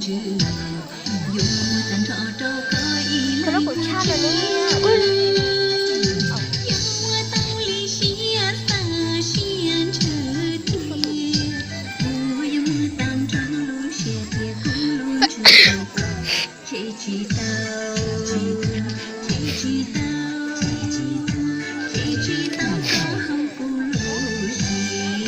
Koj lub kuv tshaj no ne. Yuav muaj tau li siab xav siab ntshaw tiag, kuv yuav muaj tag nrho lub siab tiag kuv lub ntsws tau koj, tshem tsis tau, tshem tsis tau, tshem tsis tau koj hauv kuv lub siab.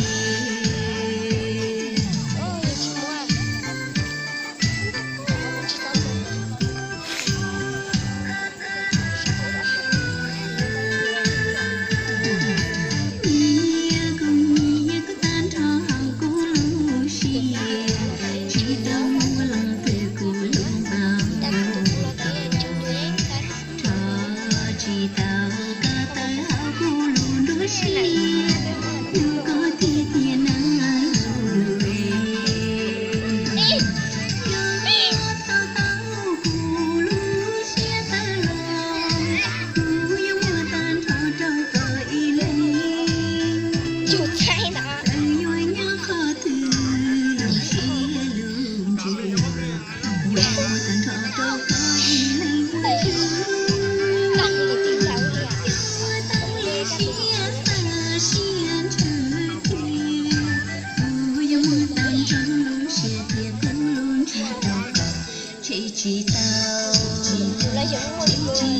Nyiam kuv nyiam koj tag nrho hauv kuv lub siab, tsis tau muaj leej twg kuv hlub npaum, rho tsis tau koj tawm hauv kuv lub nruab siab, hlub koj tiag tiag na yus. Yog koj tau kuv lub siab tawm los, kuv yuav muab tag nrho rau koj ib leeg. Txawm yuav nyob qhov twg lub siab lub ntsws, yuav muab tag nrho rau koj ib leeg ua yus. Yuav muaj tau li siab xav siab ntshaw tiag, kuv yuav muab tag nrho lub siab tiag kuv lub ntsws rau koj, tshem tsis tau, tshem tsis